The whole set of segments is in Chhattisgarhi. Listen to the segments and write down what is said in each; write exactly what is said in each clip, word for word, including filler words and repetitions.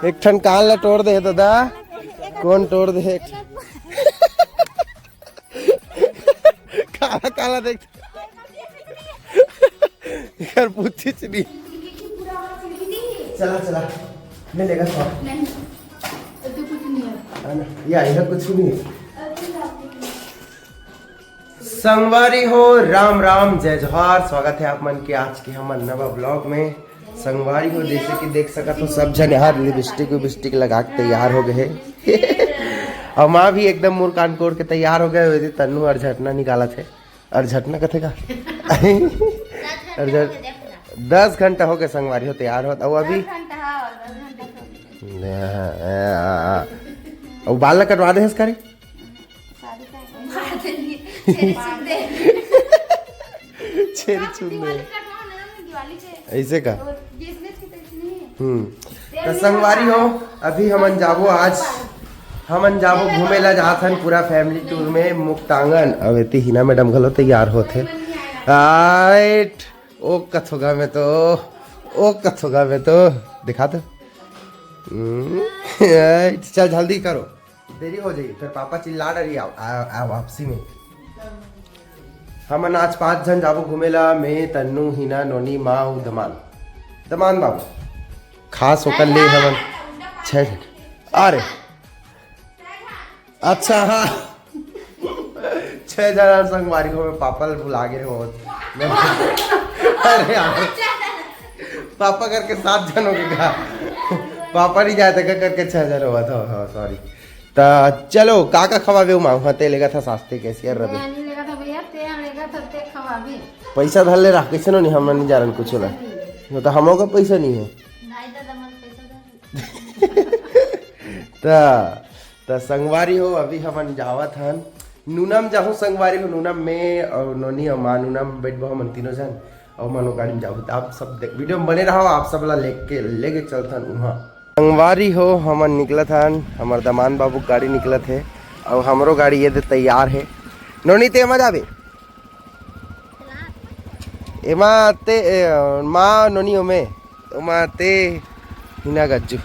एक ठन कान ला तोड़ दे दादा। कौन तोड़ दे? काला काला देख। यार पूछी चली। चला चला, मैं लेगा सौ। नहीं, तो कुछ नहीं है। है ना? या इधर कुछ नहीं है। संगवारी हो, राम राम, जय जोहार। स्वागत है आप मन के आज के हमर नवा ब्लॉग में। संगवारी हो, जैसे कि देख सकत हो, सब झन यहाँ लिपस्टिक विपस्टिक लगा के तैयार हो गए हैं। और माँ भी एकदम मुर कान कोड़ के तैयार हो गए हुए थे। तन्नू और झटना निकालत है, और झटना कथे का? और झट दस घंटा हो गए संगवारी हो तैयार होत, और अभी दस घंटा, हाँ, दस घंटा हो गए। हाँ, हाँ, हाँ। और बाल ला कटवा दे हस का रे? शादी का है। मार देंगे। छेरी छूट दे। छेरी छूट दे। दिवाली कटवाओ ना, दिवाली के। ऐसे का? और बिजनेस की तो इतनी है। हम्म। तो संगवारी हो, अभी हमन जाबो आज, हमन जाबो घूमे ला जात हन पूरा फैमिली टूर में मुक्तांगन। अब एती हिना मैडम घलो तैयार होत हे। राइट, ओ कथोगा में तो, ओ कथोगा में तो दिखा दो। हम्म, राइट, चल जल्दी करो। देरी हो जाई, फिर पापा चिल्ला डरी आ, आ, आ वापसी में। हमन आज पांच झन जाबो घूमे ला, मैं, तन्नू, हिना, नोनी, माँ अउ दमान, दमान बाबू। खास होकर ले हमन छह झन। अरे, अच्छा, हाँ। छह झन संगवारी हो, मैं पापा ल भुला गे हो। अरे यार, पापा करके सात झन हो गए का? पापा नहीं जाए थे करके छह झन होवत हो। हाँ, सॉरी। त चलो, का का खवाबे माँ? हाँ, ते लेगा था सास्ते कैशियर रबे। मैं नहीं लेगा था भैया, ते लेगा था, ते खवाबे। पैसा धर ले रहा, कैसे नो नहीं, हम नहीं जा रहे कुछ ला। नहीं। वो तो हमों का पैसा नहीं है। नहीं दादा, मन पैसा दे। त, त संगवारी हो, अभी हमन जावत हन नूनम जाहू संगवारी हो। नूनम में और नोनी और माँ नूनम बैठबो हमन तीनों झन। अउ मनो गाड़ी में जाबो। त आप सब देख, वीडियो में बने रहो, आप सब ला लेके, लेके चलथन उहाँ। संगवारी हो, हमन निकलत हन, हमर दमान बाबू के गाड़ी निकलत हे, अउ हमरो गाड़ी ये दे तैयार हे। नोनी ते एमा जाबे? एमा ते, ए, माँ नोनी ओमे, ओमा ते हिना गज्जू।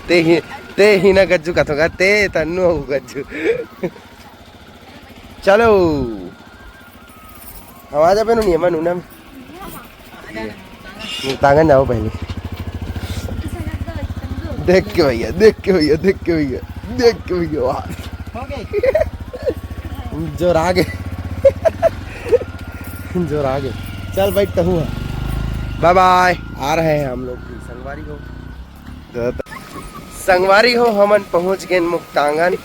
ते ही, ते हिना गज्जू कथों का, ते तन्नू हो गज्जू। चलो। हम आ जाबे नोनी, एमा नूनम। मुक्तांगन जाओ पहले। देख के भैया, देख के भैया, देख के भैया, देख के भैया, वाह। जोर आ गए। जोर आ गए। चल बैठ, तहूँ। बाय बाय। आ रहे हैं हम लोग भी, संगवारी हो। संगवारी हो, हमन पहुंच गए मुक्तांगन।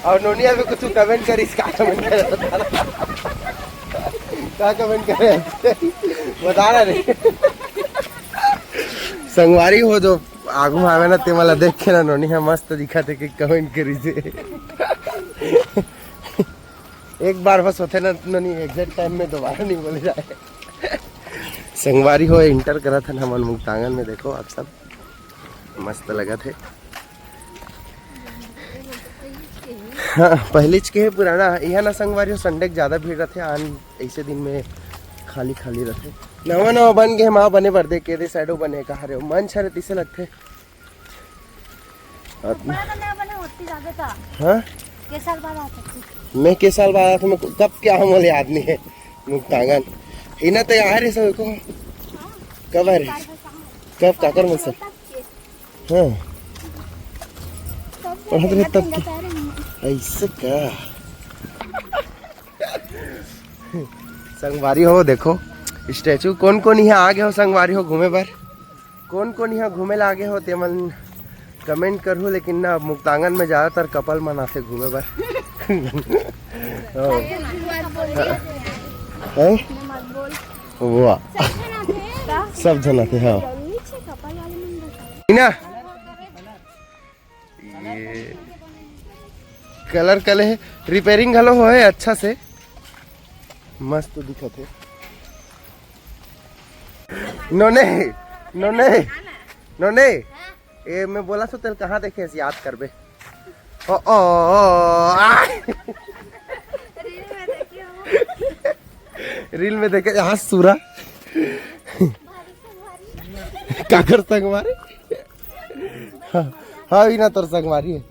और नोनिया भी कुछ कमेंट करिस, का कमेंट करे? का कमेंट करे? बता रहा रे। संगवारी हो, जो आगू आवे ना, ते वाला देख के ना नोनी है मस्त दिखत हे कि कमेंट करिस। एक बार बस होथे ना नोनी, एग्जैक्ट टाइम में दोबारा नहीं बोले जाए। संगवारी हो, एंटर करत हन हमन मुक्तांगन में। देखो आप सब, मस्त लगत हे। हाँ, पहलीच के हे पुराना। यहाँ ना संगवारी हो, संडे के ज्यादा भीड़ रहथे, आन ऐसे दिन में खाली खाली रहथे। नवा नवा बन गए, माँ बने बर दे के दे, शैडो बने कहा रहे हो, मंच हरे तिसे लगथे। बड़ा बने बने होती ज्यादा था। हाँ? के साल बाद आ सकती। मैं के साल बाद आया था, मैं कब क्या हम वाले आदमी है, मुक्तांगन। इना तो आ रहे सब को। कब आ रहे? कब काकर मन से? हाँ। पढ़त रहे तब के। ऐसे का? संगवारी हो, देखो स्टैचू। कौन कौन यहाँ आ गए हो संगवारी हो घूमे बर? कौन कौन यहाँ घूमे ला आगे हो, ते मन कमेंट करहु। लेकिन ना, मुक्तांगन में ज्यादातर कपल मन आथे घूमे बर। हैं? वाह, सब झन आथे, हाँ। ना, ये कलर कले हे, रिपेयरिंग घलो होए अच्छा से, मस्त दिखत हे। नोने, नोने, नोने, ए, मैं बोला सो तेल कहाँ देखे हस, याद करबे। ओ, ओ, ओ, आ। रील में देखे, यहाँ सूरा। काकर संगवारी? हाँ, हाँ, ई ना तोर संगवारी हे।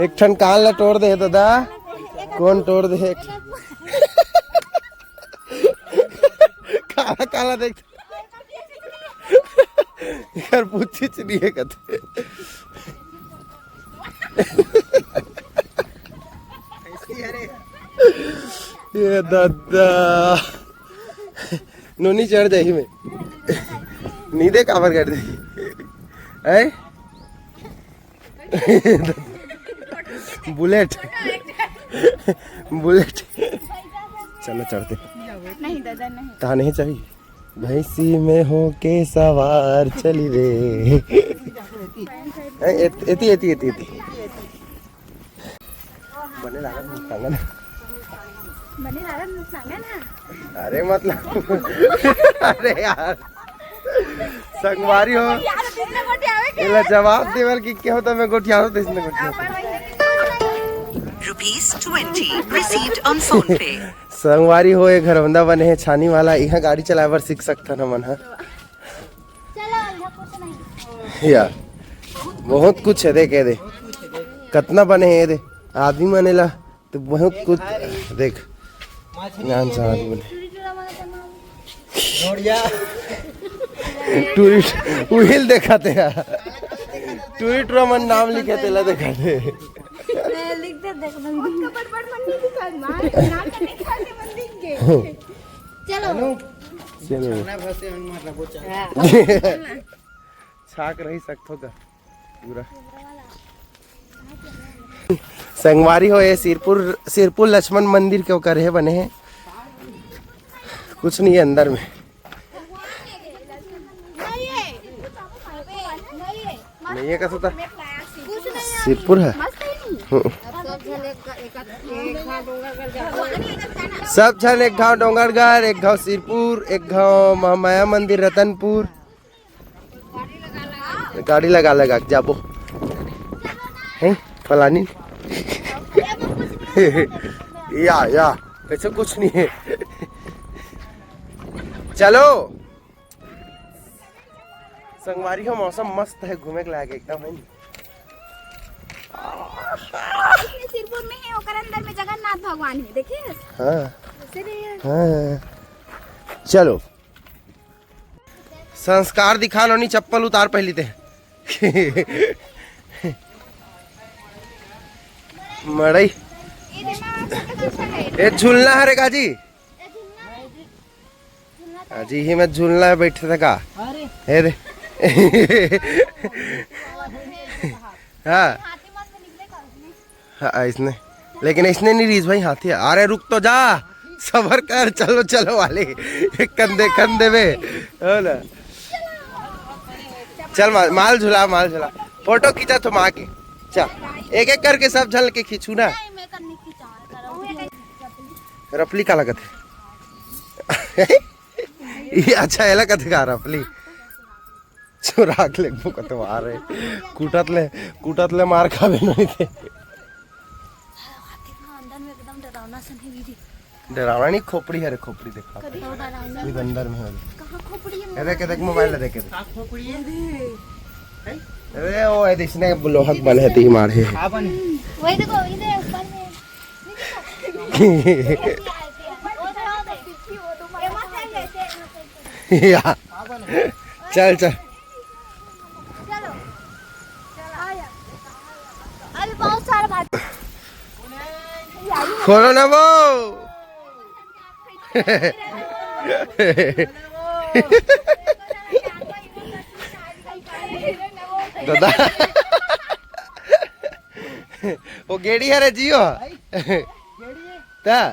एक ठन कान ला टोर दे हे दादा। कोन टोर दे हे? काला काला देख। एकर पूछी च नहीं हे कथे। ये दादा। नोनी चढ़ जाही में। नी दे काबर कर दे। हैं? बुलेट। बुलेट। चलो चढ़ते। नहीं दादा, नहीं। कहा नहीं चाहिए? भैंसी में होके सवार चली रे। ए, एत-, एती, एती, एती, एती। बने लागत मुस्कांगन। बने लागत मुस्कांगन, हाँ। अरे मतलब, अरे यार, संगवारी हो। यार, तुमने गोटियावे के? एला जवाब देवल कि के होता, मैं गोटियारो तो इसने गोटियारो। Rupees twenty received on PhonePe। संगवारी हो, ये घरौंदा बने हे छानी वाला, इहाँ गाड़ी चलाए बर सीख सकथन हमन ह। चलो, इहाँ कुछ नहीं। या, बहुत कुछ हे, देख, ये दे, कतना बने हे, ये दे, आदमी मन एला तो बहुत कुछ, देख, जान से आदमी बने। टूरिस्ट, उहिल देखाते हैं, टूरिस्ट मन नाम लिखे तेला देखाते हैं। ए, लिख दे, देख, नंदू। उनका बड़-बड़ मन नहीं दिखा, मार, नाम तो लिखा के मन लिख के। चलो। चलो। छाना भर से मन मार रहा, वो चल। हाँ। छाक रही सकथो का पूरा। संगवारी हो, ये सिरपुर, सिरपुर लक्ष्मण मंदिर के ओकर हे बने हे, कुछ नहीं है अंदर में। नहीं है, कैसा था? सिरपुर है। हम्म। सब झन एक घाव डोंगरगढ़, एक घाव सिरपुर, एक घाव महामाया मंदिर रतनपुर। गाड़ी लगा लगा के जाबो। हैं? पलानी। या, या, कैसे कुछ नहीं है। चलो। संगवारी हो, मौसम मस्त है, घूमे के लायक एकदम है नी। सिरपुर में है, ओकर अंदर में जगन्नाथ भगवान है, देखिए। हाँ। हाँ। चलो। संस्कार दिखा लो नी, चप्पल उतार पहली ते। मड़ई। ये झूलना है रे गाजी। अजी ही में झूलना है बैठे थे का? अरे। हे दे। हाँ। हाँ, इसने। लेकिन इसने नहीं रीस भाई, हाथी है। अरे रुक तो जा, सबर कर, चलो चलो वाले। एक कंधे, कंधे में। हो ना? चल माल, माल झुला, माल झुला। फोटो खींचा तो माँ के। चल, एक एक करके सब झल के खींचू ना। रपली का लगत है? ये अच्छा, एला कथे का रपली? चोरा के लेगबो कतवार है। कूटत ले, कूटत ले मार खाबे नहीं थे। अंदर में एकदम डरावना सन है दीदी। डरावना नहीं, खोपड़ी है रे, खोपड़ी देखा। कभी तो डरावना। ये अंदर में है। कहाँ खोपड़ी है? ये देख, ये देख, मोबाइल ले देख, ये देख। कहाँ खोपड़ी है? अरे ओ, ये देख, इसने लोहा के बने है, ती मार है। हाँ, बने। वही देखो, ये देख, ऊपर में। या। चल, चल। चलो। अभी बहुत सारा बात। खोलो ना वो। दादा। वो गेड़ी हरे जियो। ता?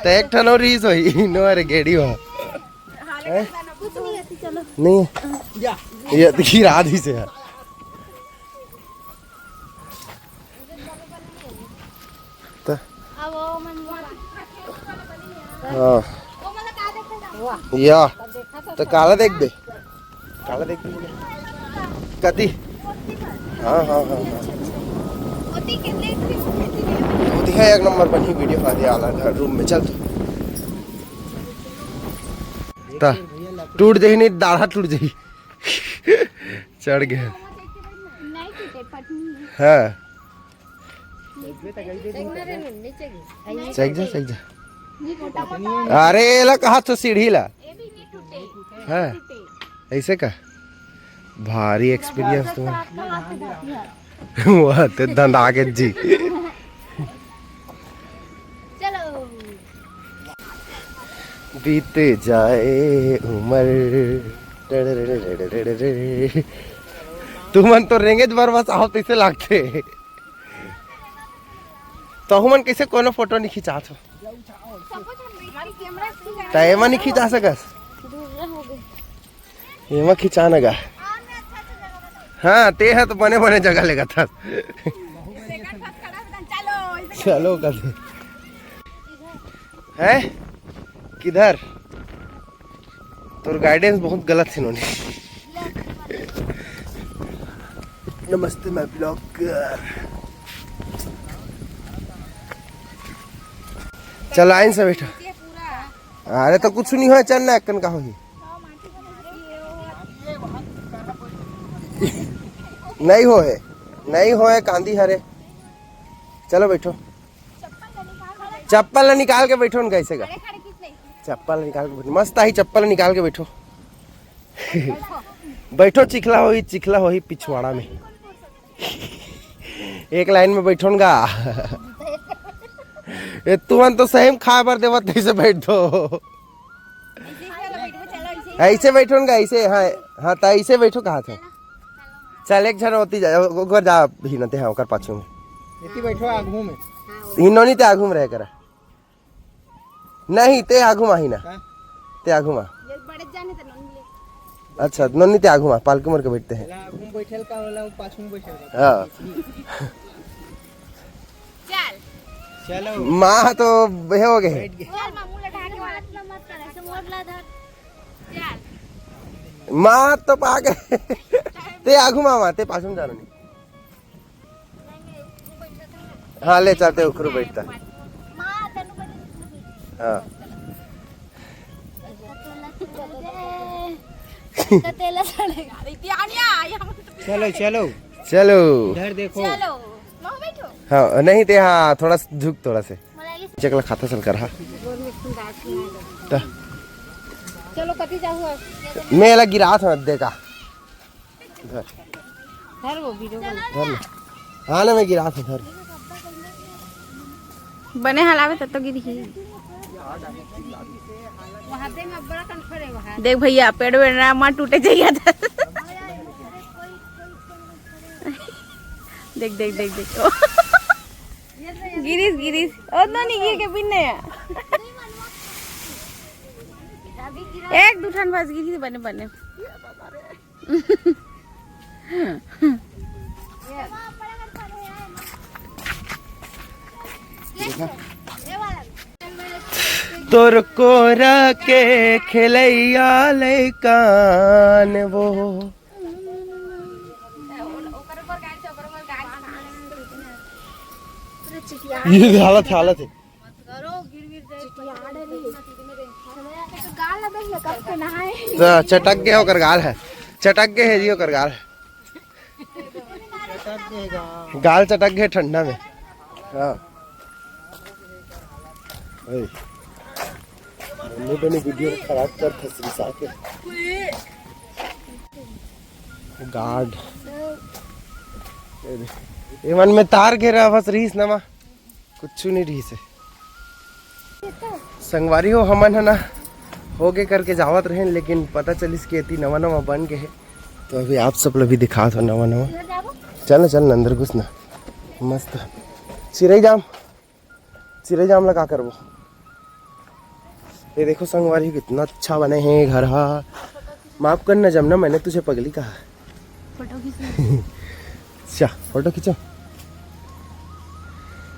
त एक ठन और रीस होई। नो, अरे गेड़ी हो। नहीं। ये देखी रात ही से है। त? हाँ। या। त काला देख बे। काला देख बे। कति? हाँ, हाँ, हाँ, हाँ। वो दिखा एक नंबर बनी वीडियो, खा दिया आला घर रूम में, चल तू। ता। टूट जाही नहीं, दाढ़ा टूट जाही। चढ़ गया। नहीं टूटे, पटनी है। हाँ। देखना रे, नीचे गिर। चेक जा, चेक जा। ये मोटा मोटा। अरे, एला कहा तो सीढ़ी ला। ये भी नहीं टूटे। हाँ। टूटे। ऐसे का? भारी एक्सपीरियंस तुम्हारा। वह ते धंधा के जी। चलो। बीते जाए उम्र। तुमन तो रेंगेज बर बस आओ तैसे लागथे। तो हमन कैसे कोनो फोटो नहीं खिंचात हो? तो एमा नहीं खिंचा सकस। एमा खिंचा न गा। हाँ, ते ह तो बने बने जगह लेगा था। चलो कर। है किधर? तोर गाइडेंस बहुत गलत हे नोनी। नमस्ते मैं ब्लॉगर। चल आइन से बैठा। अरे तो कुछ नहीं हो, चल ना, एकन का होही। नहीं होए, नहीं होए, कांदी हरे। चलो बैठो। चप्पल ला निकाल के बैठो न, कैसे का? चप्पल ला निकाल के बैठो, मस्त आही, चप्पल ला निकाल के बैठो। बैठो, चिखला होही, चिखला होही पिछवाड़ा में। एक लाइन में बैठो न गा। ए, तुमन तो सही में खाए बर देवत, ऐसे बैठो। ऐसे बैठो न गा, ऐसे, हाँ, हाँ, तो ऐसे बैठो, कहा था। चल, एक झन होती जा, ओकर जा भी न ते, हाँ, ओकर पाछू में। एती बैठो आगू में। इन्हों नहीं ते आगू में रहे करा। नहीं, ते आगू में ही ना। हाँ? ते आगू में। ये बड़े जाने तो नोनी ले। अच्छा, नोनी ते आगू में, पालकी मोर के बैठते हैं। ला, आगू में बैठल का होला, वो पाछू में बैठल का। हाँ। चल। चलो। माँ तो बेहे हो गए। बैठ गए। चल, मामू लगा के बात ना मत कर, ऐसे मोड़ ला धर। चल। माँ तो पा गए। ते आगू में, माँ, ते पाछू में जाना नहीं। हाँ, ले चलते उखरू बैठता। हाँ। चलो, चलो। चलो। इधर देखो। हाँ, नहीं ते, हाँ, थोड़ा सा झुक, थोड़ा से। चकला खाता चल कर, हाँ। त चलो, कति जाहू अब? मैं ला गिरा था, देखा। धर। धर वो वीडियो को। धर ले। हाँ ना, मैं गिरा था, धर। बने हलावे तब तो गिरही। देख भैया, पेड़ वेड़ ना मार टूटे चाहिए था। देख, देख, देख, देख। ओ। गिरीश, गिरीश। ओ, नोनी गिर के बिन्ने। एक दू ठन बस गिरी बने, बने। तोर कोरा के खेलैया लैकान वो। ये हालत, हालत है। तो चटक गए ओकर गाल है, चटक गए है जी ओकर गाल है। गाल चटक गए ठंडा में। हाँ। ओए। मम्मी बनी वीडियो खराब कर फसरी साके। गार्ड। ए मन में तार घेरा फसरीस नमा। कुछ नहीं रही से। संगवारी हो, हमन ह ना होगे करके जावत रहेन, लेकिन पता चलिस कि एती नवा नवा बन के हे, तो अभी आप सब ल भी दिखात हो नवा नवा। चल ना, चल ना, अंदर घुस ना। मस्त चिरई जाम, चिरई जाम ला का करबो? ये देखो संगवारी, कितना अच्छा बने हे घर हा। माफ करना जमुना, मैंने तुझे पगली कहा। फोटो खींच। अच्छा, फोटो खींचो।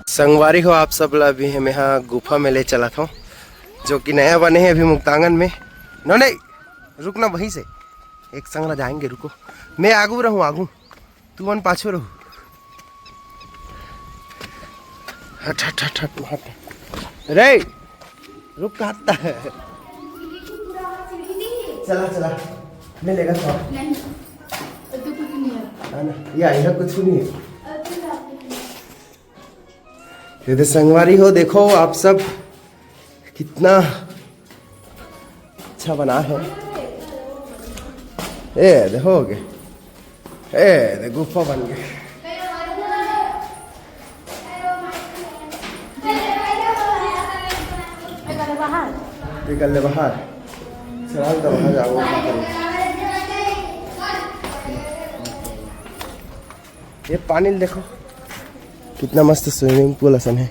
संगवारी हो, आप सब ला अभी हम यहाँ गुफा में ले चलत हों, जो कि नया बने हे अभी मुक्तांगन में। नो नहीं, रुकना वहीं से, एक संग ला जाएंगे, रुको, मैं आगू रहूँ, आगू। तुमन पाछू रहू। हट, हट, हट, हट, हट। रे, रुक, कहाँ है? चला चला, ले लेगा सौ। नहीं, तो कुछ नहीं है। है ना? या, यह कुछ नहीं है। और कुछ आपको नहीं है। ये तो संगवारी हो, देखो आप सब कितना अच्छा बना है। ए देखो हो गए, ए दे गुफा बन गए। निकल ले बाहर। चला तो बाहर जाओ। ये पानी ल देखो, कितना मस्त स्विमिंग पूल असन है।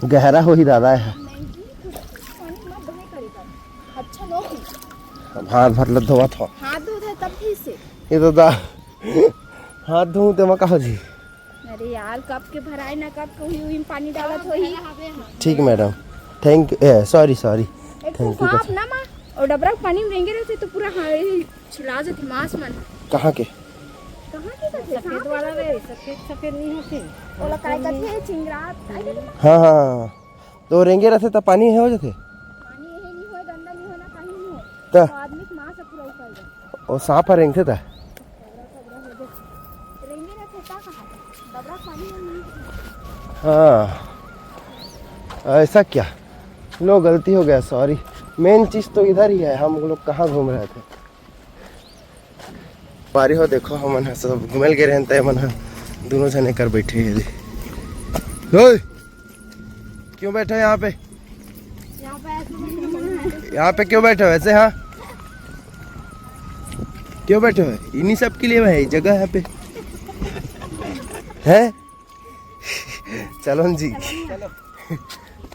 गहरा होही दादा है। नहीं, थोड़ा पानी मत बहे करेगा। अच्छा नो पी। अब हाथ भर ल धोवत हो। हाथ धोत है तब फिर से। ये तो दा हाथ धोऊं ते मैं कहा जी। अरे यार, कब के भराए ना, कब के हुई, हुई में पानी डालत होही। ठीक madam, thank you. A sorry sorry. एक तो सांप ना माँ, और डबरा के पानी में रेंगे रहते तो पूरा हाँ, यही छिला जाते मांस मन। कहाँ के? कहाँ के करते? सांप वाला रे, सफेद सफेद नहीं होते। ओला काय करते? चिंगरा, काय करते? हाँ हाँ हाँ। तो रेंगे रहते तब पानी है हो जाते। पानी यही नहीं होए, गंदा नहीं होना, पानी नहीं होए। ता तो आदमी के मांस पूरा उतर जाए। वो सांप रेंगते था। रेंगे रहते ता कहाँ? डबरा पानी में नहीं। हाँ, ऐसा क्या? लो, गलती हो गया, सॉरी। मेन चीज तो इधर ही है, हम लोग कहाँ घूम रहे थे। पारी हो, देखो, हमन ह सब घूमे ल गे रहन, ते मन ह दोनों जने कर बैठे हैं। ओए, क्यों बैठे हो यहाँ पे? यहाँ पे ऐसे नहीं होना है। यहाँ पे क्यों बैठे हो ऐसे? हाँ, क्यों बैठे हो? इन्हीं सब के लिए है जगह यहाँ पे, है? चलो न जी,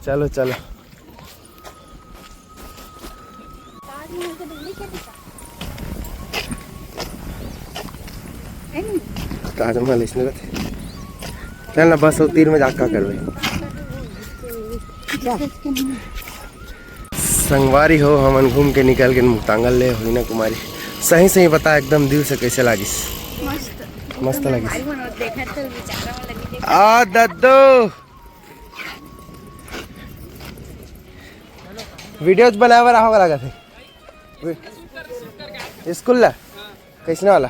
चलो चलो। ताजमहल के दिल्ली के दिखा। ताजमहल इसने रहते। चल ना, बस वो तीर में जाके का करबे। संगवारी हो, हमन घूम के निकल के मुक्तांगल ले। हीना कुमारी, सही सही बता, एकदम दिल से कैसे लागिस? मस्त। मस्त लागिस। भाई मन देखत तो बेचारा मन लगी देख। आ दद्दो, वीडियोज बनाए बर आहो लगा थे। स्कूल ला कैसने वाला?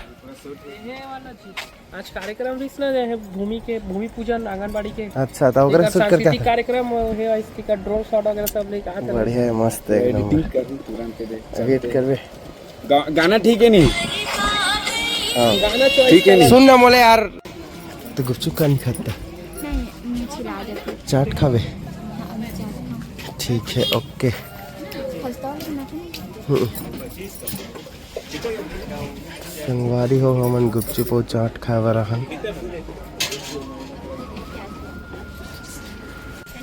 आज कार्यक्रम रहिस ना, जे है भूमि के, भूमि पूजन आंगनबाड़ी के। अच्छा, तो ओकरे एकर शूट करके सांस्कृतिक कार्यक्रम है, आज एकर ड्रोन शॉट वगैरह सब लेके आते हैं। बढ़िया है, मस्त है एकदम। एडिटिंग करूँ तुरंत देख एडिट करबे। गा, गाना ठीक है नहीं? हाँ। गाना चॉइस ठीक है नहीं? सुन ना मोले यार, तो गुपचुप का नहीं खाता? नहीं, मुझे चिल्ला जाती है। चाट खावे? हाँ, मैं चाहती हूँ। ठीक है, ओके। खस्ता और खाना तो नहीं खाती। हम्म। संगवारी हो, हमन गुपचुप अउ चाट खाए बर आहन।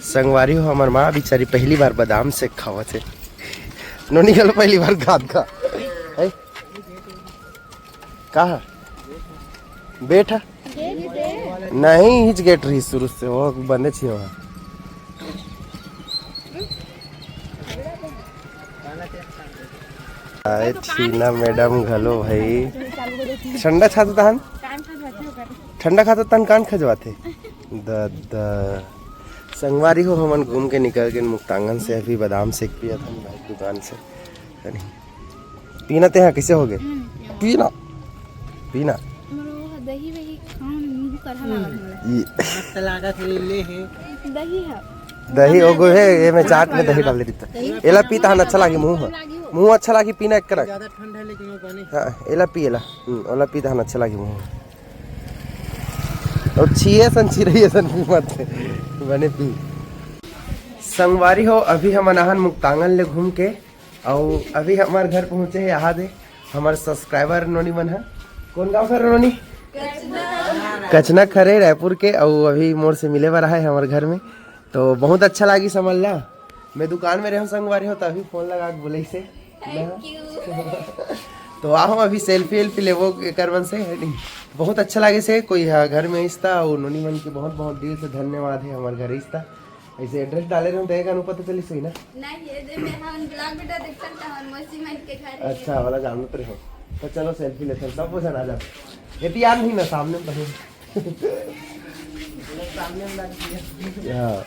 संगवारी हो, हमर माँ बिचारी पहली बार बादाम शेक खावत हे। नोनी घलो पहली बार खात का है। का है? बेट है? नहीं, हिच गेट रही शुरू से, वो बंदे छे वहाँ। आए छीना मैडम घलो भाई। ठंडा खात तहन? ठंडा खात तहन कान खजवाथे? दद्दा। संगवारी हो, हमन घूम के निकल के मुक्तांगन से अभी बादाम शेक पिया था भाई दुकान से। पीना ते हाँ कैसे हो गए? पीना, पीना। हमरो दही वही खान मुंह करहा लागल हमरा। ये मस्त लागत हे, ले हे। दही है। दही हो गए है, ये मैं चाट में दही डाल देता। एला पी तहन अच्छा लागे मुंह में। मुंह अच्छा लागे पीना एक करा। ज्यादा ठंडा है लेकिन वो बने। हाँ, एला पी एला। हम्म, ओला पी तहन अच्छा लागे मुंह में। और छिए सन छिरइए सन पी मत। बने पी। संगवारी हो, अभी हमन आहन मुक्तांगन ले घूम के, अउ अभी हमार घर पहुँचे हे यहाँ दे हमार सब्सक्राइबर नोनी मन ह। कौन गाँव घर नोनी? कचना खरे, रायपुर के। अउ अभी मोर से मिले बर आए हमार घर में, तो बहुत अच्छा लागी समझ ला। मैं दुकान में रहूँ संगवारी हो, तभी फोन लगा के बोले से। तो आहो अभी सेल्फी वेल्फी लेबो एकर मन से, है नहीं? बहुत अच्छा लागे से कोई हा घर में इस्ता, और नोनी मन के बहुत बहुत दिल से धन्यवाद है हमार घर इस्ता। ऐसे एड्रेस डाले रहे, देगा नु पता चली सही ना। नहीं, ये दे मैं हम ब्लॉग बेटा देखल त हमर मौसी मन के घर है। अच्छा, वाला जान तो रहे हो। तो चलो सेल्फी लेते हैं, सब वो जना जा। ये भी यार नहीं ना, सामने में तो है। सामने में लग गया। हाँ।